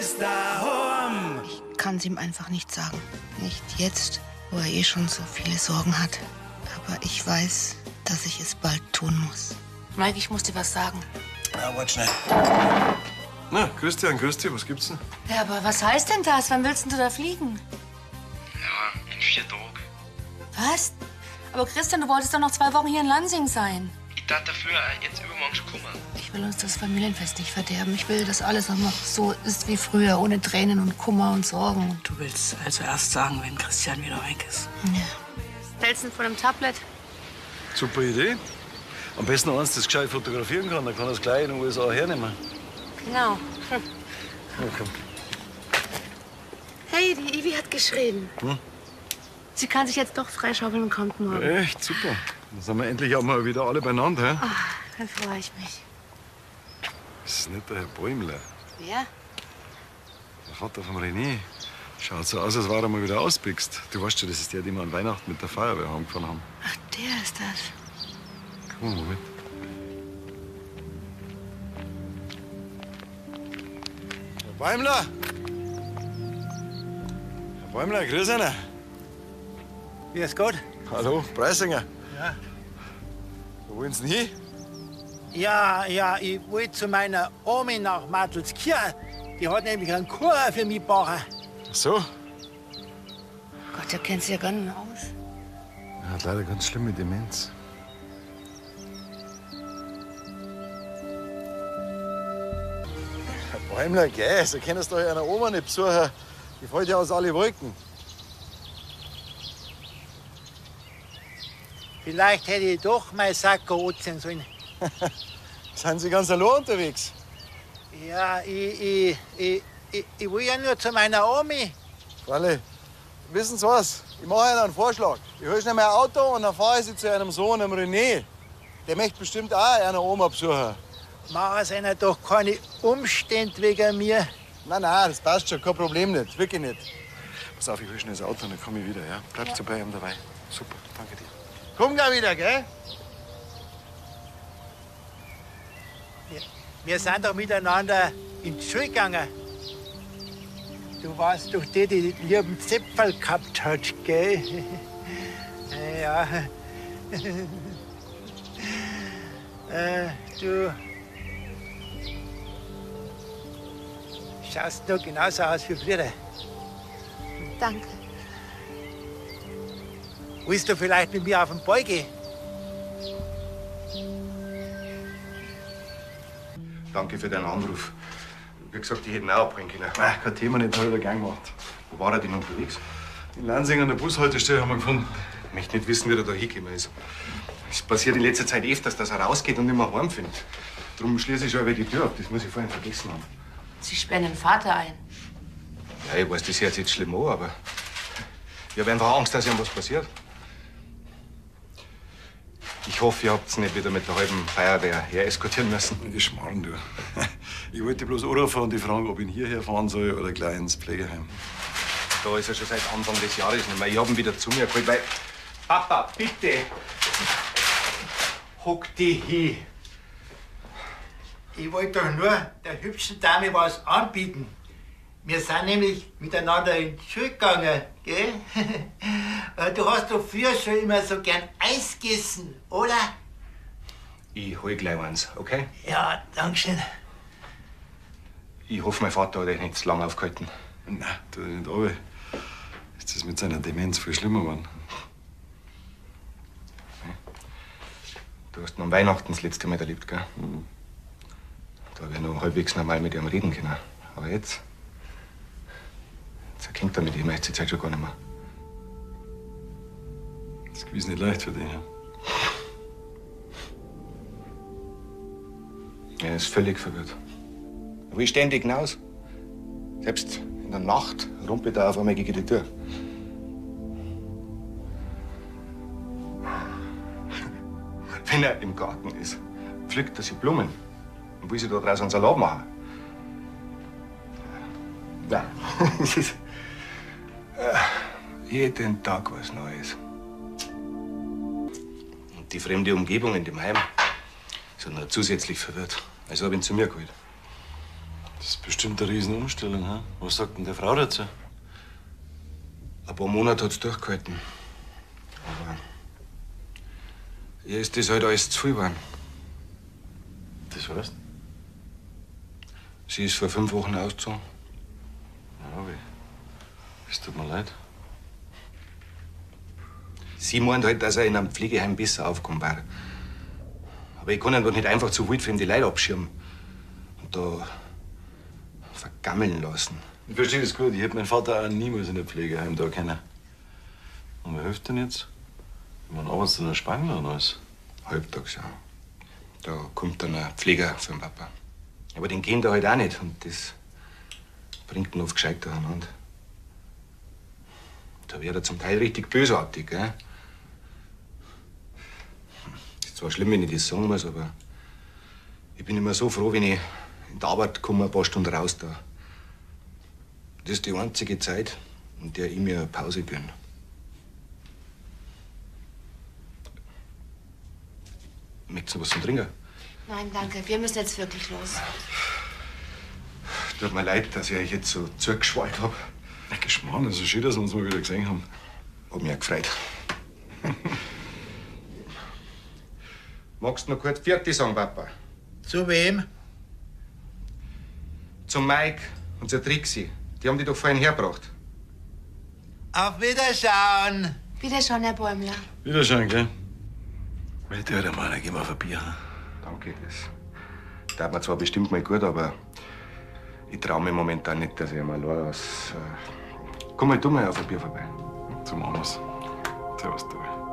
ist daheim. Ich kann es ihm einfach nicht sagen. Nicht jetzt, wo er eh schon so viele Sorgen hat. Aber ich weiß, dass ich es bald tun muss. Mike, ich muss dir was sagen. Ja, warte schnell. Na, Christian, grüß dich, was gibt's denn? Ja, aber was heißt denn das? Wann willst denn du da fliegen? Ja, in 4 Tagen. Was? Aber Christian, du wolltest doch noch 2 Wochen hier in Lansing sein. Ich darf dafür jetzt übermorgen schon kommen. Ich will uns das Familienfest nicht verderben. Ich will, dass alles noch mal so ist wie früher, ohne Tränen und Kummer und Sorgen. Du willst also erst sagen, wenn Christian wieder weg ist. Ja. Hältst du von einem Tablet? Super Idee. Am besten eins, das gescheit fotografieren kann. Dann kann er es gleich in den USA hernehmen. Genau. Ja, komm. Hey, die Ivi hat geschrieben. Hm? Sie kann sich jetzt doch freischaufeln und kommt morgen. Echt super. Dann sind wir endlich auch mal wieder alle beieinander. Hä? Ach, dann freue ich mich. Das ist nicht der Herr Bäumler. Wer? Der Vater von René. Schaut so aus, als war er mal wieder ausbüchst. Du weißt schon, das ist der, den wir an Weihnachten mit der Feuerwehr heimgefahren haben. Ach, der ist das. Komm mal mit. Herr Bäumler! Herr Bäumler, grüß einer. Grüß Gott. Hallo, Preisinger. Ja. Wo wollen Sie denn hin? Ja, ja, ich wollte zu meiner Omi nach Martelskirchen. Die hat nämlich einen Kuchen für mich gebacken. Ach so. Gott, der kennt sich ja gar nicht mehr aus. Er hat leider ganz schlimme Demenz. Herr Bäumler, gell, so können Sie doch einer Oma nicht besuchen. Die fällt ja aus alle Wolken. Vielleicht hätte ich doch mein Sakko anziehen sollen. Sind Sie ganz allein unterwegs? Ja, ich will ja nur zu meiner Omi. Freilich, wissen Sie was? Ich mache Ihnen einen Vorschlag. Ich hole schnell mein Auto und dann fahre ich Sie zu einem Sohn, dem René. Der möchte bestimmt auch eine Oma besuchen. Machen Sie Ihnen doch keine Umstände wegen mir. Nein, nein, das passt schon. Kein Problem nicht. Wirklich nicht. Pass auf, ich hole schnell das Auto und dann komme ich wieder. Ja? Bleibst du bei ihm dabei. Super, danke dir. Komm gleich wieder, gell? Wir sind doch miteinander in die Schule gegangen. Du warst doch die, die den lieben Zipfel gehabt hat, gell? Ja. Du schaust noch genauso aus wie früher. Danke. Willst du vielleicht mit mir auf den Ball gehen? Danke für deinen Anruf. Wie gesagt, ich hätte ihn auch abholen können. Ach, kein Thema nicht, hab ich da gern gemacht. Wo war er denn unterwegs? In Lansing an der Bushaltestelle haben wir gefunden. Ich möchte nicht wissen, wie er da hingekommen ist. Es passiert in letzter Zeit öfters, dass er rausgeht und nicht mehr heimfindet. Darum schließe ich schon die Tür ab. Das muss ich vorhin vergessen haben. Sie sperren den Vater ein. Ja, ich weiß, das hört sich jetzt schlimm an, aber ich habe einfach Angst, dass ihm was passiert. Ich hoffe, ihr habt's nicht wieder mit der halben Feuerwehr her eskortieren müssen. Die Schmarrn, du. Ich wollte bloß anrufen und die fragen, ob ich ihn hierher fahren soll oder gleich ins Pflegeheim. Da ist er schon seit Anfang des Jahres nicht mehr. Ich hab ihn wieder zu mir geholt, weil... Papa, bitte! Hock dich hin. Ich wollte doch nur der hübschen Dame was anbieten. Wir sind nämlich miteinander in die Schule gegangen, gell? Du hast doch früher schon immer so gern Eis gegessen, oder? Ich hol gleich eins, okay? Ja, danke schön. Ich hoffe, mein Vater hat euch nicht zu lange aufgehalten. Nein, tut er nicht runter. Ist das mit seiner Demenz viel schlimmer geworden? Du hast ihn an Weihnachten das letzte Mal erlebt, gell? Mhm. Da hab ich noch halbwegs normal mit ihm reden können. Aber jetzt? Jetzt erkennt er mich die meiste Zeit schon gar nicht mehr. Das ist gewiss nicht leicht für dich, ja? Er ist völlig verwirrt. Er will ständig hinaus. Selbst in der Nacht rumpelt er auf einmal gegen die Tür. Wenn er im Garten ist, pflückt er sich Blumen und will sich da draußen einen Salat machen. Ja, es ist jeden Tag was Neues. Und die fremde Umgebung in dem Heim ist er noch zusätzlich verwirrt. Also hab ich ihn zu mir geholt. Das ist bestimmt eine Riesenumstellung, hm? Was sagt denn die Frau dazu? Ein paar Monate hat's durchgehalten. Aber ihr ist das halt alles zu viel geworden. Das heißt? Sie ist vor 5 Wochen ausgezogen. Ja, wie? Es tut mir leid. Sie meint halt, dass er in einem Pflegeheim besser aufgekommen war. Aber ich kann ihn doch nicht einfach zu wildfremde Leute abschirmen und da vergammeln lassen. Ich verstehe das gut. Ich hätte meinen Vater auch niemals in der Pflegeheim da kennen. Und wer hilft denn jetzt? Ich meine, arbeitest du in der Spangler und alles? Halbtags, ja. Da kommt dann ein Pfleger für den Papa. Aber den kennt er halt auch nicht. Und das bringt ihn oft gescheit durcheinander. Da wird er zum Teil richtig bösartig, gell? Ist zwar schlimm, wenn ich das sagen muss, aber ich bin immer so froh, wenn ich in die Arbeit komme, ein paar Stunden raus da. Das ist die einzige Zeit, in der ich mir eine Pause gönn. Möchtest du noch was zum Trinken? Nein, danke. Wir müssen jetzt wirklich los. Tut mir leid, dass ich euch jetzt so zugeschwallt hab. Ach, Geschmarrn, es ist schön, dass wir uns mal wieder gesehen haben. Hab mich auch gefreut. Magst du noch kurz Vierte sagen, Papa? Zu wem? Zum Mike und zur Trixi. Die haben die doch vorhin hergebracht. Auf Wiederschauen. Wiederschauen, Herr Bäumler. Wiederschauen, gell? Meld dich halt einmal, dann gehen wir auf ein Bier. Danke, das tat mir zwar bestimmt mal gut, aber ich trau mir momentan nicht, dass ich einmal allein aus. Komm mal du mal auf ein Bier vorbei. So machen wir's. Servus, du.